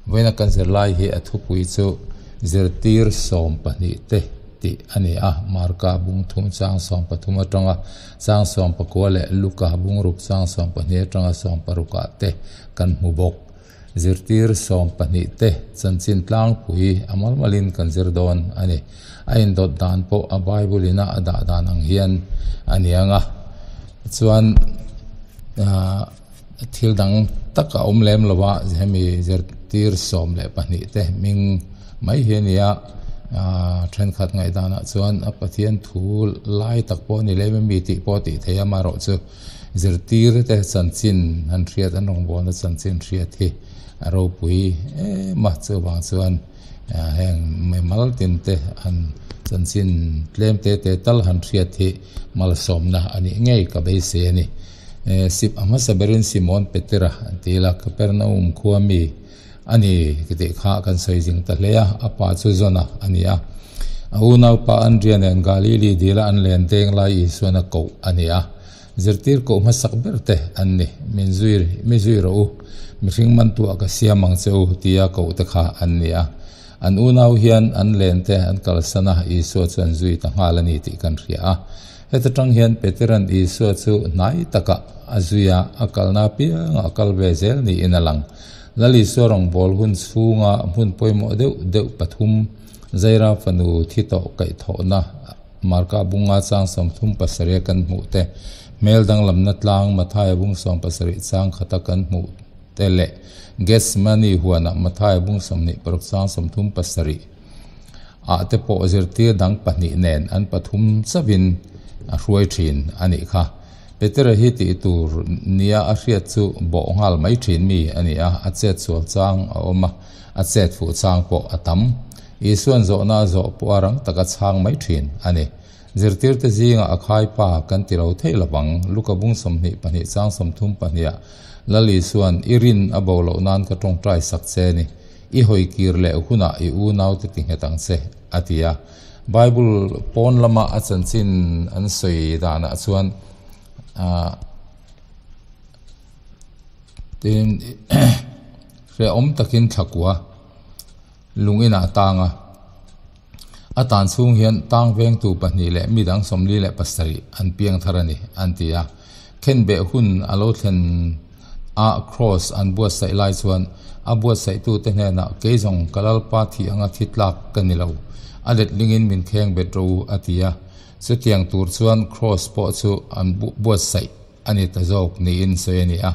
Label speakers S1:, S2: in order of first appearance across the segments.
S1: Vawiina kan zirlai hi a thupui chu zirtir 12 te tih a ni a, Marka bung thum chang 13 atanga chang 19 leh Luka bung ruk chang 12 atanga 16 ah te kan hmu bawk. Zirtir 12 te chanchin tlangpui a malmalin kan zir dawn a ni. A indawt dan pawh a Bible ina a dah dan ang hian a ni ang a. Chuan thil dang tak a awm lem lo a, hemi zirtir 12 te hming mai hi a ni a. Thenkhat ngaihdanah chuan a Pathian thu lai tak pawh a ni lem ami tih pawh a tih theih a, amaherawhchu zirtir te chanchin han hriat an rawngbawlna chanchin hriat hi a ropui em a, chuvang chuan heng mimal tin te han chanchin tlem te te tal han hriat hi malsawmna a nih ngei ka beisei a ni. Sip a hmasa berin Simon Petera an ti ila Kapernaum khua mi a ni tih kha kan sawi zing ta hle a, a pa chu Jona a ni a. A unaupa Andria nen Galili dila an len deng lai Isuan a koh a ni a. Zirtir koh hmasak ber te an ni, Min zui, mi zui rawh u, mihring mantuah ka siam ang che u tia koh te kha an ni a. An unau hian an len te an kalsan a, Isua chu an zui ta nghal a ni tih kan hria a. Heta tang hian Petera'n Isua chu hnai takah a zui a, a kalna apiangah a kal ve zel niin a lang. Lal Isua rawngbâwl hun chhunga hmun pawimawh deuh deuh pathum, Zaira fanu thi tawh kaihthawhna, Marka bunga chang 37 a kan hmuh te, hmel danglamna tlang Mathaia bung 17 chang khata kan hmuh te leh Gethsemane huanah Mathaia bung 26 chang 37 ah te pawh zirtir dang pahnih nen an pathum chauhin a hruai thin a nih kha. Petera hi tih tur nia a hriat chu bawh nghal mai thin mi a ni a, a chet sual chang a awm a, a chet fuh chang pawh a tam. Isuan zawhna a zawh pawh a rang taka chhang mai thin a ni. Zirtirte zingah a khai pa kan ti lo theih lovang. Luka bung 22 chang 32 ah Lal Isuan i rin a bo loh nan ka tawngtai sak che ni. I hawi kir leh hunah i unaute ti nghet ang che, a ti a. Bible pawn lama a chanchin an sawi danah chuan ah tin hrehawm takin thlakua lung inah a tang a. A tan chhung hian tang vengtu pahnih leh mi dang 47 an piang thar a ni, an ti a. Khenbeh hun a lo thlen a Kraws an buatsaih lai chuan a buatsaihtute hnenah kei zawng ka Lalpa thih anga thi tlak ka ni lo, a letlingin min kheng bet rawh u, a ti a. Chutiang tur chuan Kraws pawh chu an buatsaih a ni ta zawk niin sawi a ni a.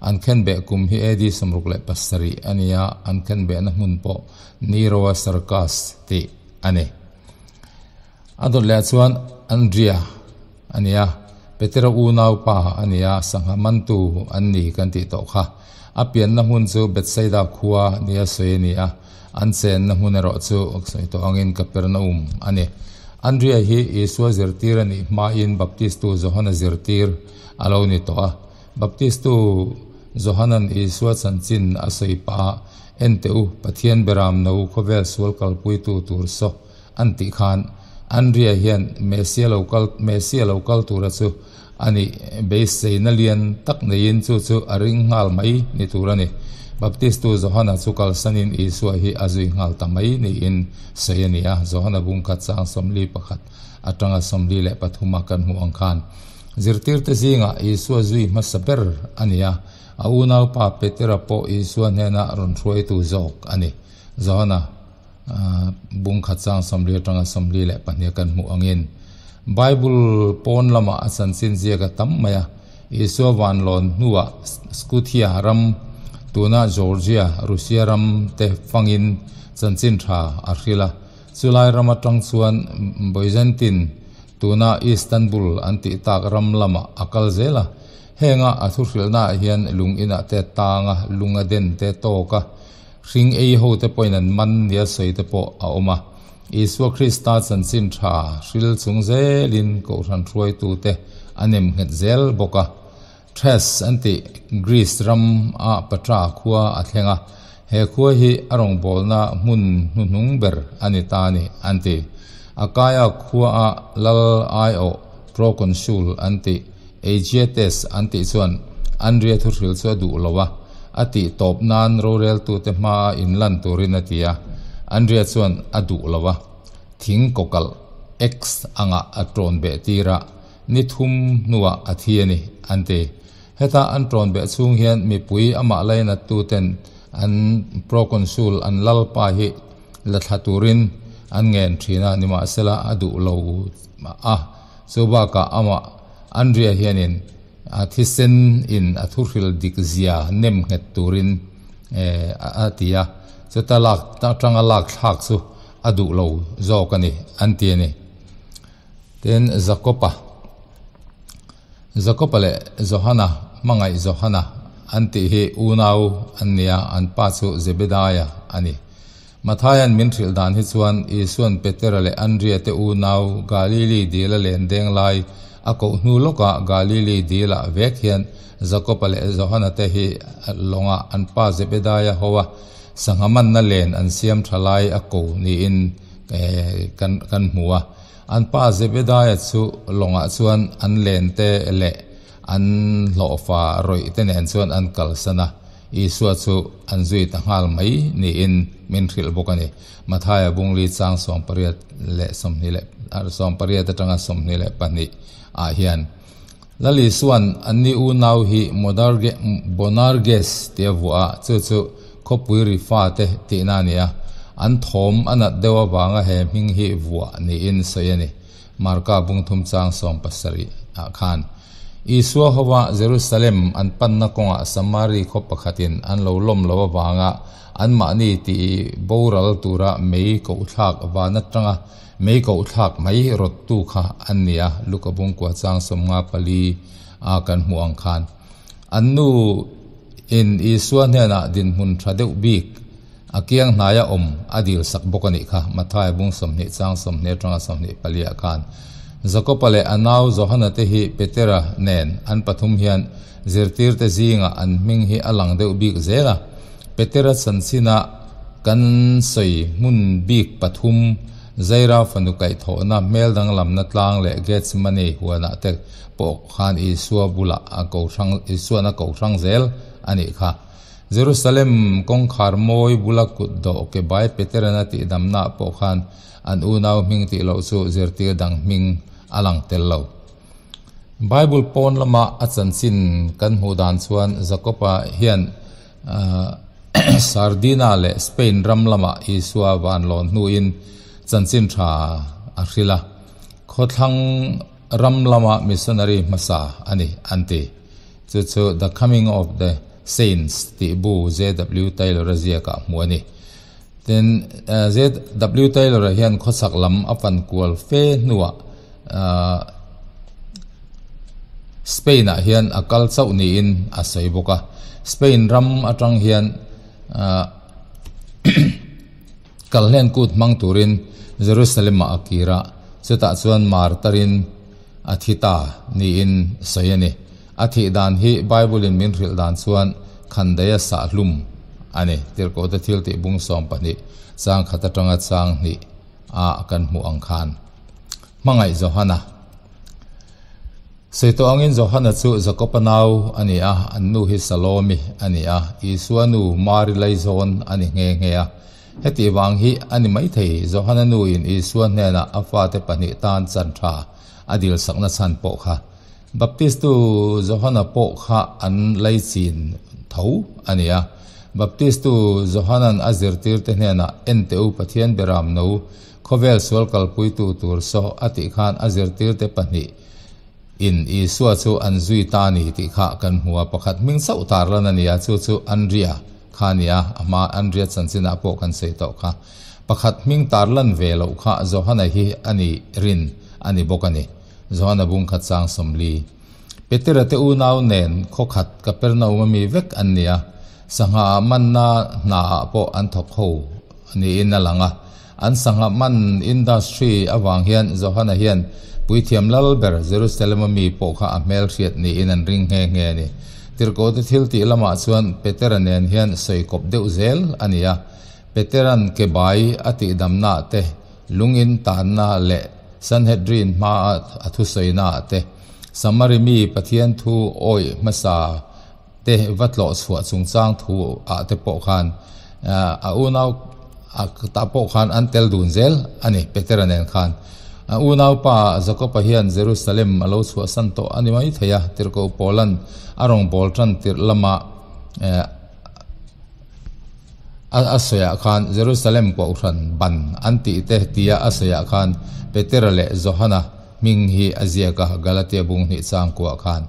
S1: An khenbeh kum hi AD 67 a ni a, an khenbehna hmun pawh Nero-a Circus tih a ni. A dawt leh chuan Andria a ni a, Petera unaupa a ni a, sangha mantu an ni kan tih tawh kha. A pianna hmun chu Bethsaida khua nia sawi a ni a, an chenna hmun erawh chu sawi tawh angin Kapernaum a ni. Andria hi Isua zirtir a nih hmain Baptistu Johana zirtir a lo ni tawh a. Baptistu Johanan Isua chanchin a sawi pah a, En teh u, Pathian beram no khawvel sual kalpuitu tur saw an tih khan Andria hian Messia lo kal Messia lo kal tura chu a nih beiseina lian tak neiin chu chu a ring nghal mai ni tur a ni. Baptistu Johana chu kalsanin Isua hi a zui nghal ta mai niin sawi a ni a, Johana bungkhat chang 41 atanga 43 a kan hmuh ang khan zirtirte zingah Isua zui hmasa ber a ni a, a unaupa Petera pawh Isua hnena rawn hruaitu zawk a ni. Johana. Bungkhat chang 40 atanga 42 kan hmuh angin Bible pawn lamah a chanchin ziak a tam mai a, Isua vanlawn hnuah Scythia ram tuna Georgia, Russia ram te fangin chanchin tha a hril a, chulai ram atang chuan Byzantine tuna Istanbul an tih tak ram lamah a kal zel a, henga a thuhrilhnaah hian lung inah te tanga lung a den te tawk a, Hring ei ho te pawhin an man nia sawi te pawh a awm a. Isua Krista chanchin tha hril chung zelin Kohhran hruaitute a nem nghet zel bawk a. Thrace an tih Greece ram a Patra khua a thleng a, he khua hi a rawngbawlna hmun hnuhnung ber a ni ta a ni an ti. Akaia khua a lal aiawh proconsul an tih Aegeates an tih chuan Andria thuhril chu a duh lo a. A tih tawp nan roreltute hmaa inlan turin a ti a, Andria chuan a duh lo a, thing kawkalh X anga a tawn beh tir a, ni thum hnuah a thi a ni, an ti. Heta an tawn beh chhung hian mipui amah lainattu ten an proconsul an lalpa hi la thla turin an ngen thin a, nimahsela a duh lo a, chu bakah amah Andria hianin A thisen in a thuhril dik zia nem nghet turin a ti a, chuta lak atanga lak thlak chu a duh lo zawk a ni an ti a ni. Tin, Jakoba, Jakoba leh Johana, hmangaih Johana an tih hi unau an ni a, an pa chu Zebedaia a ni. Mathaia'n min hrilh dan hi chuan Isua'n Petera leh Andria te unau Galili dila len deng lai a koh hnu lawkah Galili dilah vek hian Jakoba leh Johana te hi lawngah an pa Zebedaia hoa sangha manna len an siam tha lai a ko niin kan kan hmu a. An pa Zebedaia chu lawngah chuan an len te leh an hlawhfa rawih te nen chuan an kalsan a. Isua chu an zui ta nghal mai niin min hrilh bawk a ni. Mathaia bungli chang 80 leh 20 leh 80 atanga 22 ah hian Lal Isua'n anni unau hi Modarge Bonarges tia vuah a, chu chu khawpui ri fate tihna a ni a, an thawm a nat deuh avanga he hming hi vuah niin sawi a ni. Marka bungthum chang 70 ah khan. Isua hova Jerusalem an panna kawngah Samari khaw pakhatin an lo lawm lo avanga anmahni tih boral tura mei kohthlak van atanga mei kohthlak mai rawttu kha an ni a, Luka bungkua chang 54 a kan hmuh ang khan. An nu in Isua hnenah dinhmun tha deuh bik a kiang hnaia awm a dil sak bawk a nih kha, Matthai bung 20 chang 20 atanga 24 ah khan. Jakoba leh a nau Johana te hi Petera nen an pathum hian zirtirte zingah an hming hi a lang deuh bik zel a. Petera chanchinah kan sawi hmun bik pathum, Zaira fanu kaihthawhna, hmel danglamna tlang leh Gethsemane huanah te pawh khan Isua bulah a ko hrang, Isuan a ko hrang zel a nih kha. Jerusalem kawngkhar mawi bula kut dawh ke bai Peteran a tihdamnaah pawh khan an unau hming tih loh chu zirtir dang hming a lang tel lo. Bible pawn lama a chanchin kan hmuh dan chuan Jakoba hian Sardina leh Spain ram lama Isua van lawn hnuin chanchin tha a hrilh a, khawthlang ram lama missionary hmasa a ni an ti. Chu chu The Coming of the Saints tih bu JW Taylor-a ziakah hmuh a ni. Tin, JW Taylor-a hian khawchhak lam a fan kual fe hnuah Spain-ah hian a kal chauh niin a sawi bawk a. Spain ram atang hian kalhlen kut hmang turin Jerusalem-ah a kir a, chutah chuan martarin a thi ta niin sawi a ni. A thih dan hi Bible-in min hrilh dan chuan khandaia sahhlum a ni. Tirhkohte thil tih bung 12 chang khat atanga chang hnih a kan hmuh ang khan. Hmangaih Johana Sawi tawh angin Johana chu Jakoba nau a ni a, an nu hi Salomi a ni a, Isua nu Mari Laizawn a ni nghe nghe a. Heti vang hi a ni maithei Johana nuin Isua hnenah a fate pahnih tan chan tha a dilsakna chhan pawh kha. Baptistu Johana pawh kha an laichin tho a ni a. Baptistu Johanan a zirtirte hnenah Ente u Pathian beram no, khawvel sual kalpuitu tur saw a tih khan a zirtirte pahnih in Isua chu an zui ta a ni tih kha kan hmu a. Pakhat hming chauh tarlan a ni a, chu chu Andria kha a ni a, a hma Andria chanchinah pawh kan sawi tawh kha. Pakhat hming tarlan ve loh kha Johana hi a ni rin a ni bawk a ni. Johana bung khat chang 40. Petera te unau nen khawkhat Kapernaum ami vek an ni a, sangha ah manna hna ah pawh an thawk ho niin a lang a. An sangha man industry avang hian Johana hian puithiam lal ber Jerusalem ami pawh kha a hmel hriat niin an ring nghe nghe a ni. Tirhkohte thil tih lamah chuan Petera nen hian sawi kawp deuh zel a ni a, Petera'n ke bai a tihdamna te Lungin tanna leh Sanhedrin hmaa a thusawina ah te, Samari mi Pathian thu awih hmasa te va tlawh chhuah chungchang thu ah te pawh khan a unau tah pawh khan an tel dun zel a ni Petera nen khan. A unaupa Jakoba hian Jerusalem a lo chhuahsan tawh a ni mai thei a, Tirhkoh Paula'n a rawngbâwl ṭan tirh lama a sawiah khan Jerusalem Kohhran ban an tih te tia a sawiah khan Petera leh Johana hming hi a ziak a, Galatia bung hnih changkuah khan.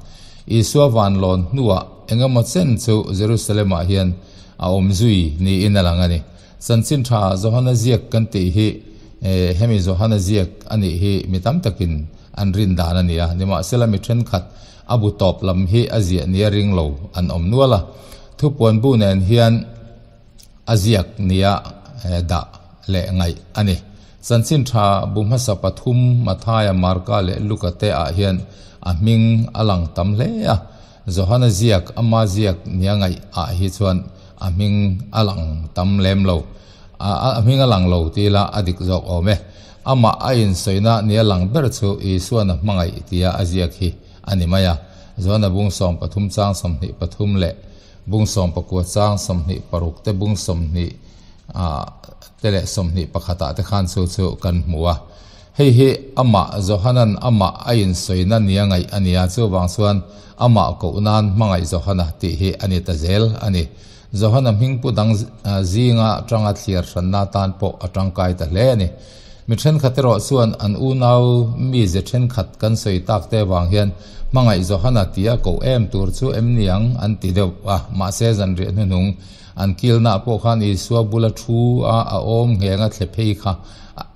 S1: Isua vanlawn hnuah engemaw chen chu Jerusalem-ah hian a awm zui niin a lang a ni. Chanchin tha Johana ziak kan tih hi hemi Johana ziak a nih hi mi tam takin an rin dan a ni a, nimahsela mi thenkhat a bu tawp lam hi a ziah nia ring lo an awm nual a. Thupuan bu nen hian a ziak nia dah leh ngaih a ni. Chanchin tha bu hmasa pathum Mathaia, Marka leh Luka te ah hian a hming a lang tam hle a. Johana ziak ama ziak nia ngaih ah hi chuan a hming a lang tam lem lo. A hming a lang lo ti ila a dik zawk awm e. Amah a insawina nia lang ber chu Isuan a hmangaih tia a ziak hi a ni mai a. Johana bung 13 chang 23 leh bung 19 chang 26 te bung 20 te leh 21 ah te khan chu chu kan hmu a. Hei hi amah Johanan amah a insawina nia ngaih a nia, chuvang chuan amah koh nan hmangaih Johana tih hi a ni ta zel a ni. Johana hmingpu dang zinga tanga thliar hranna tan pawh a tangkai ta hle a ni. Mi thenkhat erawh chuan an unau mize thenkhat kan sawi tak te vang hian hmangaih Johana tia koh em tur chu em niang an ti deuh a, mahse zanriah hnuhnung An kilnaah pawh khan Isua bula thu a a awm ngheng a thle phei kha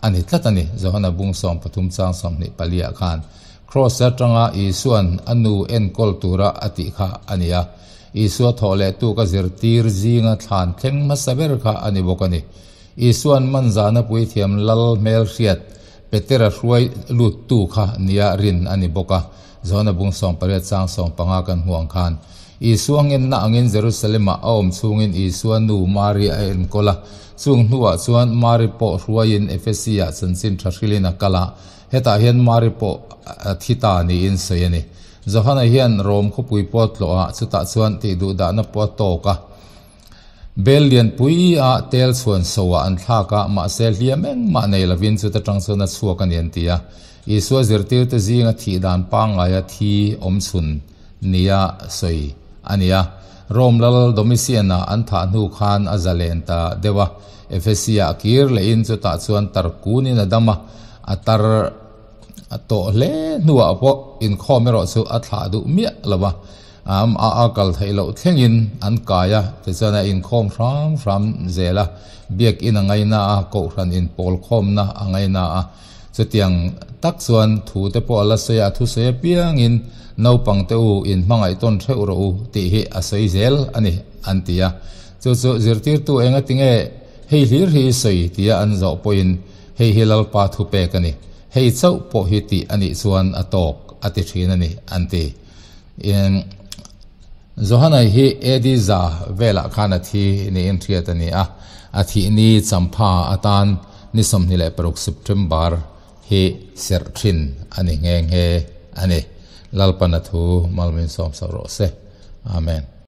S1: a ni tlat a ni. Johana bung 13 chang 24 ah khan Kraws atanga Isua'n a nu enkawl tura a tih kha a ni a. Isua thawh leh tuk a zirtir zinga thlan thleng hmasa ber kha a ni bawk a ni. Isua'n man zana puithiam lal hmelhriat Petera hruai luttu kha nia rin a ni bawk a. Johana bung 18 chang 15 kan hmuh ang khan Isua ngenna angin Jerusalem-ah a awm chhungin Isua nu Mari a enkawl a. Chung hnuah chuan Mari pawh hruaiin Efesi-ah chanchin tha hrilhin a kal a, hetah hian Mari pawh a thi ta niin sawi a ni. Johana hian Rom khawpui pawh a tlawh a, chutah chuan tihduhdahna pawh a tawk a. Bel lianpui a tel chhuan soah an thlak a, mahse hliam engmah nei lovin chuta tang chuan a chhuak a ni an ti a. Isua zirtirte zinga thih dan pangngaia thi awm chhun nia sawi a ni a. Rome lal Domitian-a an thah hnu khan a zalen ta deuh a, Ephesia-ah kir lehin chutah chuan tar kunin a dam a, a tar tawh hle hnuah pawh inkhawm erawh chu a thlah duh miah lo a, a a kal theih loh thlengin an kai a, tichuan a inkhawm hram hram zel a, biakin a ngaina a, kohhran inpawlkhawmna a ngaina a. Chutiang tak chuan thu te pawh a la sawi a, a thusawi apiangin naupang te u in hmangaih tawn theuh rawh u tih hi a sawi zel a ni an ti a. Chu chu zirtirtu enga tinge hei hlir hi i sawi tia an zawh pawhin hei hi Lalpa thupek a ni, hei chauh pawh hi tih a nih chuan a tawk a ti thin a ni an ti. Johanai hi AD za velah khan a thi niin hriat a ni a, a thih ni champha atan ni 26 September hi serh thin a ni nghe nghe a ni. Lalpana thu malmin sawm sak rawh se. Amen.